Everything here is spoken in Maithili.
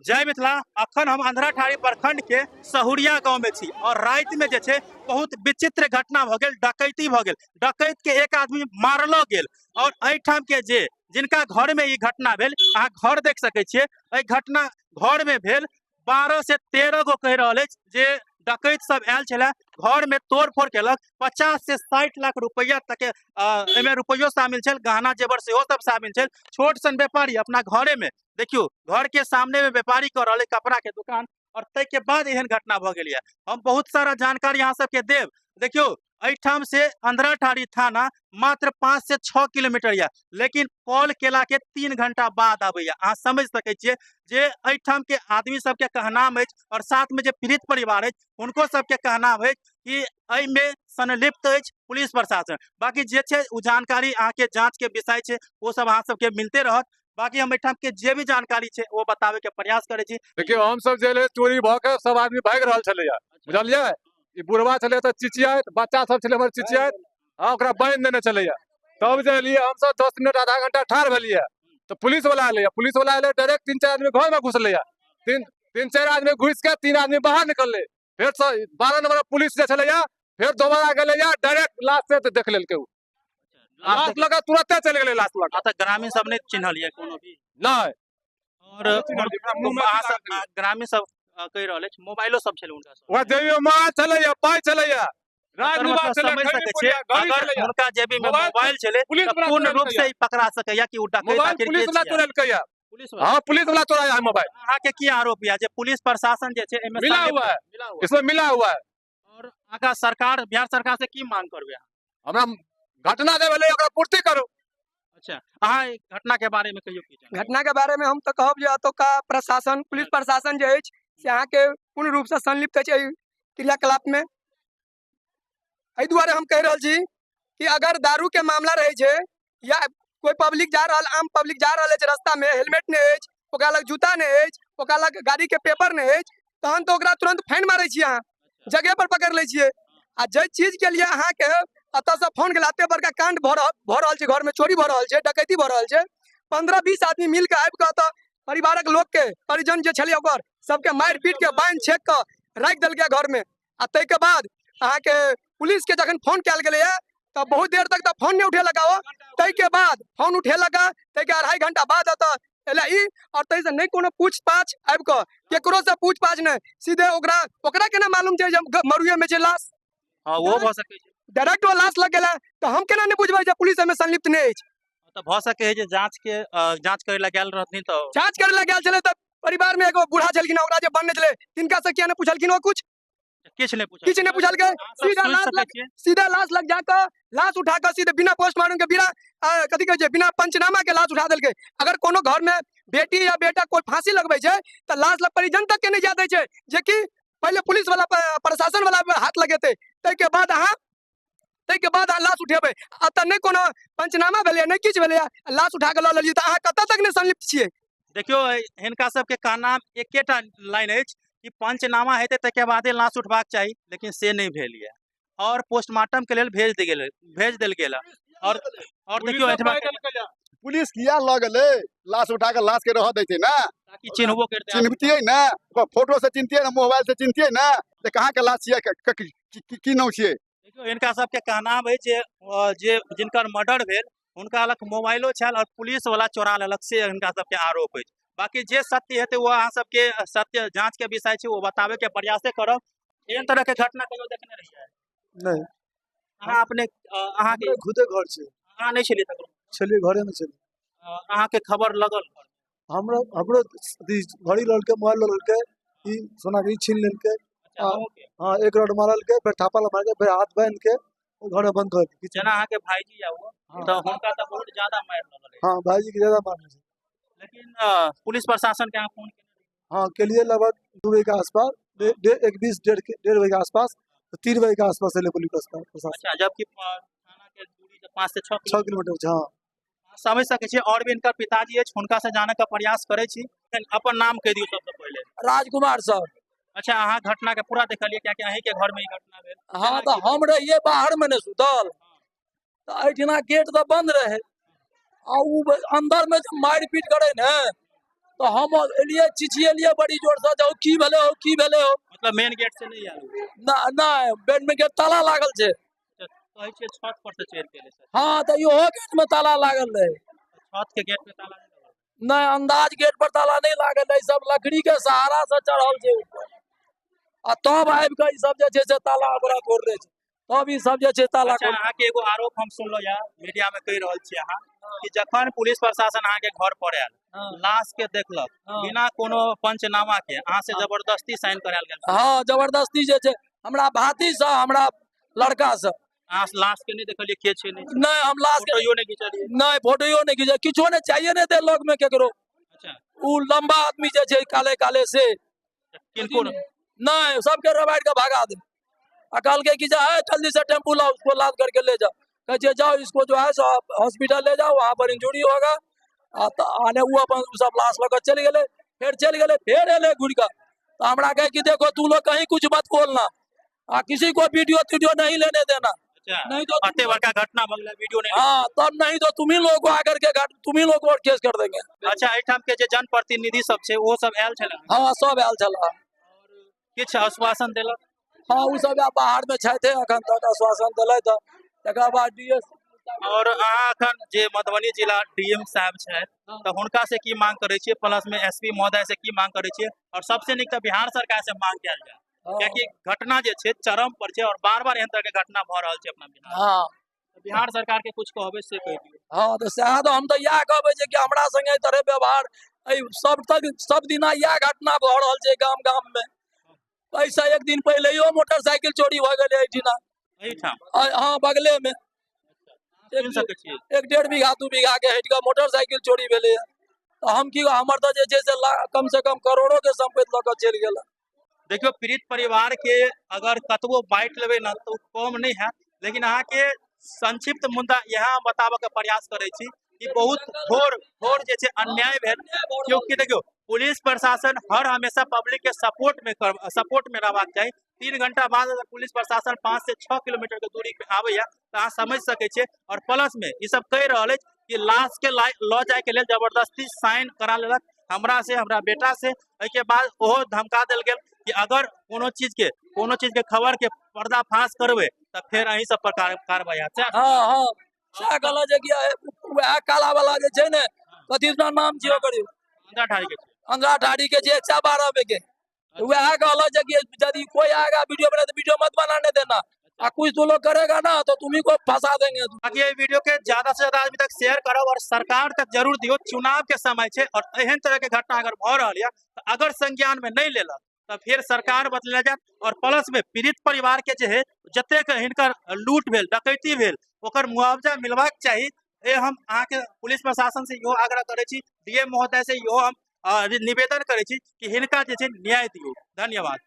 जय मिथिला। अखन हम अंधराठाढ़ी प्रखंड के सहुरिया गांव में छी और राति में जे छै बहुत विचित्र घटना भ गेल, डकैती भ गेल। डकैत के एक आदमी मारलो गेल और एहिठाम के जे जिनका घर में ई घटना भेल, अहाँ घर देख सकै छियै, एहि घटना घर में भेल। 12 से 13 गो कहि रहल अछि जे डकैत सब आयल छलै, घर में तोड़ फोड़ केलक। 50 से 60 लाख रुपया तक के एहिमे रुपयो शामिल छल, गहना जेवर सेहो सब शामिल छल। छोट सन व्यापारी अपना घरे में, देखियो घर के सामने में व्यापारी कर रहल कपड़ा के दुकान और तै के बाद एहन घटना भ गेल। हम बहुत सारा जानकारी अहाँ सबके देब। देखियो एहिठाम से अंधराठाढ़ी थाना मात्र 5 से 6 किलोमीटर यऽ, लेकिन कॉल केला के 3 घंटा बाद आबैया। अहाँ समझ सकै छियै जे एहिठाम के आदमी सबके कहनाम अछि और साथ में जे पीड़ित परिवार अछि हुनको सबके कहनाम अछि कि एहिमे संलिप्त अछि पुलिस प्रशासन। बाकी जे छै ओ जानकारी अहाँके जांच के विषय छै, ओ सब अहाँ सबके मिलते रहत। बाकी हम एहिठाम के जे भी जानकारी छै ओ बताबे के प्रयास करै छी। देखियौ हम सब जे चोरी भऽ के सब आदमी भागि रहल छलैया, बुझलियै? ई बुढ़वा छलै तऽ चिचियाइत, बच्चा सब छलै हमर चिचियाइत, हँ ओकरा बान्हि देने छलैया। तब जे एलियै हमसब 10 मिनट आधा घंटा ठाढ़ भेलियै तऽ पुलिस वाला एलैया। पुलिस वाला एलै डायरेक्ट 3-4 आदमी घर में घुसलैया। तीन चारि आदमी घुसि के 3 आदमी बाहर निकललै। फेर 12 नंबर पुलिस जे छलैया फेर दोबारा गेलैया, डायरेक्ट लाश से देख लेलकै उ। लाश लगा तुरंते चलि गेलै लाश लगा। तऽ ग्रामीण सब नहि चिन्हल यऽ कोनो भी? नहि। और अहाँ सब ग्रामीण सब कहि रहल अछि मोबाइलो सब छलै हुनका सब। ओकरा जेबी में मोबाइल छलैया, पाइ छलैया, राजनिवास छलै, समझ सकै छियै, अगर हुनका जेबी में मोबाइल छलै पुलिस तऽ पूर्ण रूप से ई पकड़ा सकैया कि ओ डकैत आखिर के पुलिस वाला छियै। चोरेलकैया। पुलिस वाला? हाँ, पुलिस वाला चोराया है मोबाइल। अहाँ के की आरोप यऽ जे पुलिस प्रशासन जे छै एहिमे मिला संलिप्त हुआ है। मिला हुआ है। इसमें मिला हुआ है। और आगा सरकार, बिहार सरकार से की मांग करबै अहाँ? हमरा घटना जे भेलै ओकरा पूर्ति करू। अच्छा, अहाँ एहि घटना के बारे में कहियो की जानकारी? घटना के बारे में हम तऽ कहब जे एतुका प्रशासन, पुलिस प्रशासन जे अछि से अहाँके पूर्ण रूप से संलिप्त अछि एहि क्रियाकलाप में। एहि दुआरे हम कहि रहल छी कि अगर दारू के मामला रहै छै या कोई पब्लिक जा रहल, आम पब्लिक जा रहल अछि रास्ता में, हेलमेट नहि अछि, ओकरा लग जूता नहि अछि, ओकरा लग गाड़ी के पेपर नहि अछि, तहन तऽ ओकरा तुरंत फाइन मारै छियै अहाँ, जगह पर पकड़ि लै छियै। आ जाहि चीज के लिए अहाँके एतऽसँ फोन गेल, एते बड़का कांड भऽ रहल छै, घरमे चोरी भऽ रहल छै, डकैती भऽ रहल छै, 15-20 आदमी मिल कऽ आबि कऽ एतऽ परिवारक लोकके, परिजन जे छलै ओकर सबके मारि पीट के बान्हि छेक कऽ राखि देलकै घरमे। आ ताहिके बाद अहाँके पुलिसके जखन फोन कयल गेलैए तऽ बहुत देर तक तऽ फोन नहि उठेलक ओ, ताहिके बाद फोन उठेलक ताहिके 2.5 घंटा बाद एतऽ एलै ई, आओर ताहिसँ नहि कोनो पूछताछ आबि कऽ केकरोसँ पूछताछ नहि, सीधे ओकरा ओकरा केना मालूम छै जे मरुएमे छै लाश? हँ, ओहो भऽ सकै छै। डायरेक्ट ओ लाश लग गेलै तऽ हम केना नहि बुझबै जे पुलिस एहिमे संलिप्त नहि अछि? तऽ भऽ सकै है जे जाँच के जाँच करै लए गेल रहथिन तऽ जाँच करै लए गेल छलै तऽ परिवार में एगो बूढ़ा छलखिन, ओकरा जे बनने छलै तिनका से किया नहि पुछलखिन? ओ कुछ किछु नहि पुछलखिन, किछु नहि पुछलकै। सीधा लाश लग, सीधा लाश लग जाकऽ लाश उठा कऽ सीधे बिना पोस्टमार्टम के, बिना कथी कहै छै, बिना पंचनामा के लाश उठा देलकै। अगर कोनो घर में बेटी या बेटा कोई फांसी लगबै छै तऽ लाश लग परिजन तक के नहि जा दै छै, जेकि पहिले पुलिस वाला प्रशासन वाला हाथ लगेतै, ताहिके बाद अहाँ, ताहिके बाद अहाँ लाश उठेबै। एतऽ नहि कोनो पंचनामा भेलैया, नहि किछु भेलैया, लाश उठा कऽ लऽ लेलियै, तऽ अहाँ कतऽ तक नहि संलिप्त छियै? देखियौ हिनका सबके कहना एकेटा लाइन अछि कि पंचनामा हेतै ताहिके बादे लाश उठबाक चाही, लेकिन से नहि भेल यऽ और पोस्टमार्टम के लेल भेज देल गेल, भेज देल गेल। और देखियौ एहिठमा पुलिस किया लऽ गेलै लाश उठा कऽ? लाश के रहऽ दैतै ने, ताकि चिन्हबो करतै, चिन्हतियै ने, ओकर फोटो से चिन्हतियै ने, मोबाइल से चिन्हतियै ने जे कहाँ के लाश छियै, की नाम छियै। देखियौ हिनका सबके कहना अछि जे जिनकर मर्डर भेल हुनका लग मोबाइलो छल और पुलिस वाला चोरा लेलक, से हिनका सबके आरोप अछि। बाकी जे सत्य हेतै ओ अहाँ सबके सत्य जांच के विषय छै, ओ बताबे के प्रयासे करब। एहन तरह के घटना कहियो देखने रहियै? नहि। अहाँ अपने, अहाँके हमरे खुदे घर छै। अहाँ नहि छलियै तखन? छलियै, घरे मे छलियै। अहाँके खबर लगल? हमरो घड़ी ललकै, मोबाइल ललकै, ई सोना के ई छीन लेलकै। अच्छा, अहूँके? हाँ, एक रड मारलकै, फेर थापा मारलकै, फेर हाथ बान्हि के घर में बंद कर देलकै। जेना अहाँके भाईजी या ओ, हाँ। तऽ हुनका तऽ बहुत ज्यादा मारि लगल। हाँ, भाईजी के ज्यादा मारने छै। लेकिन पुलिस प्रशासन के अहाँ फोन केने? हाँ, केलिए, लगभग 2 बजे के आसपास, एक बीस, डेढ़ के, 1:30 बजे के आसपास, 3 बजे के आसपास एलै पुलिस प्रशासन। अच्छा, जबकि थाना के दूरी तऽ 5 से 6 6 किलोमीटर छै। हाँ, समझ सकै छियै। और भी हिनकर पिताजी अछि, हुनका से जाने के प्रयास करै छी। अपन नाम कहि दियौ सबसँ पहिले। राजकुमार सर। अच्छा, अहाँ घटना के पूरा देखलियै, कियाकि अहीं के घर में ई घटना भेल। हाँ, तऽ हम रहियै बाहर में नहि सुतल, तऽ एहिठिना गेट तऽ बंद रहे, आ उ अंदर में जब मारि पीट करे ने तऽ हम एलियै, चिचियेलियै बड़ी जोरसँ जे हौ की भेलै, हौ की भेलै हौ। मतलब मेन गेट से नहि आयल? नहि नहि, बेड में गेट ताला लागल छै। कहै छियै छत पर से चढ़ि गेलै सर। हँ, तऽ इहो गेट में ताला लागल रहै। छत के गेट पे ताला नहि लागल? नहि, अंदाज गेट पर ताला नहि लागल रहै, सब लकड़ी के सहारा से चढ़ल छै ऊपर आ तब आबि कऽ ई सब जे छै से ताला ओकरा तोड़ने छै, तब ई सब जे छै ताला। अच्छा, अहाँके एगो आरोप हम सुनलहुँ या मीडिया में कहि रहल छी अहाँ कि जखन पुलिस प्रशासन अहाँके घर पर आयल, लाश के देखलक, बिना कोनो पंचनामा के अहाँ से जबरदस्ती साइन करायल गेल? हँ, जबरदस्ती जे छै हमरा भाती से, हमरा लड़का से। अहाँ लाश के नहि देखलियै, के छै नहि? नहि, हम लाश के फोटोयो नहि घिचलियै? नहि, फोटोयो नहि घिचै, किछो नहि, चाहिए नहि दे लग में केकरो। उ लंबा आदमी जे छै काले काले से। किनको? नहीं, सबके रबाड़ के भगा दे आ कहलकै कि जा है जल्दी से टेम्पू लाओ, उसको लाद करके ले जाओ। कहै छै जाओ, इसको जो है सो हॉस्पिटल ले जाओ, वहाँ पर इंजुरी होगा। आ तऽ आने उ अपन उ सब लाश लऽ कऽ चलि गेलै, फेर चलि गेलै, फेर एलै घुरि कऽ तऽ हमरा कहै कि देखो, तू लोग कहीं कुछ मत बोलना आ किसी को वीडियो तीडियो नहीं लेने देना। नहीं तो एते बड़का घटना भऽ गेलै, वीडियो नहि? हाँ, तब नहीं तो तुम्ही लोग को आकर के घाट तुम्ही लोग को केस कर देंगे। अच्छा, एहिठाम के जे जनप्रतिनिधि सब छै, ओ सब आयल छलै? हाँ, सब आयल छल। किछु आश्वासन देलक? हाँ, ओ सब आब बाहर में छथि, अखन तक आश्वासन देलथि, तकर बाद डी एस और अहाँ अखन जे मधुबनी जिला डीएम साहब छथि तऽ हुनका से की मांग करै छियै, प्लस में एसपी महोदय से की मांग करै छियै और सबसे नीक तऽ बिहार सरकार से मांग कयल जाय, कियाकि घटना जे छै चरम पर छै और बार बार एहन तरह के घटना भऽ रहल छै अपना बिहार। बिहार सरकार के कुछ कहबै से कहि दियौ। हँ, तऽ सएह तऽ हम तऽ इएह कहबै जे कि हमरा संगे एहि तरह व्यवहार एहि सब तक सब दिना इएह घटना भऽ रहल छै गाम गाम मे। एहिसँ एक दिन पहिलेयो मोटरसाइकिल चोरी भऽ गेलै एहिठिना। एहिठाम? हँ, बगले मे। सुनि सकै छियै। एक डेढ़ बीघा 2 बीघा के हटि कऽ मोटरसाइकिल चोरी भेलैए। तऽ हम की, हमर तऽ जे छै से कम से कम करोड़ो के सम्पत्ति लऽ कऽ चलि गेल। देखियौ, पीड़ित परिवार के अगर कतबो बाँटि लेबै ने तऽ ओ कम नहि हैत, लेकिन अहाँके संक्षिप्त मुद्दा इएह हम बताबऽ के प्रयास करै छी कि बहुत घोर घोर जे छै अन्याय भेल, क्योंकि देखियौ, पुलिस प्रशासन हर हमेशा पब्लिक के सपोर्ट में रहबाक चाही। 3 घंटा बाद अगर पुलिस प्रशासन 5 से 6 किलोमीटर के दूरी पे आबैया तऽ अहाँ समझ सकै छियै। और प्लस में ई सब कहि रहल अछि कि लाश के लऽ जाय के लेल जबरदस्ती साइन करा लेलक हमरा से, हमरा बेटा से। एहिके बाद ओहो धमका देल गेल कि अगर कोनो चीज के खबर के पर्दाफाश करबै तऽ फेर अहीं सब पर कार्रवाई हैत, सएह? हँ, सएह कहलक जे कि वएह काला वाला जे छै ने, कथी ओकरा नाम छियै ओकर? अंधरा ठाढ़ी के छै। अंधरा ठाढ़ी के जे 112 में के वएह कहलक जे कि यदि कोई आएगा वीडियो बना तो वीडियो मत बनाने देना आ कुछ तो लोग करेगा ना तो तुम्ही को फंसा देंगे। बाकी एहि वीडियो के ज्यादा से ज्यादा आदमी तक शेयर करब और सरकार तक जरूर दियौ। चुनाव के समय छै और एहन तरह के घटना अगर भऽ रहल यऽ तऽ अगर संज्ञान में नहि लेलक तऽ फेर सरकार बदलल जायत। और प्लस में पीड़ित परिवार के जे है, जतेक हिनकर लूट भेल, डकैती भेल, ओकर मुआवजा मिलबाक चाही। ए हम अहाँके पुलिस प्रशासन से इहो आग्रह करै छी, डीएम महोदय से इहो हम निवेदन करै छी कि हिनका जे छै न्याय दियौ। धन्यवाद।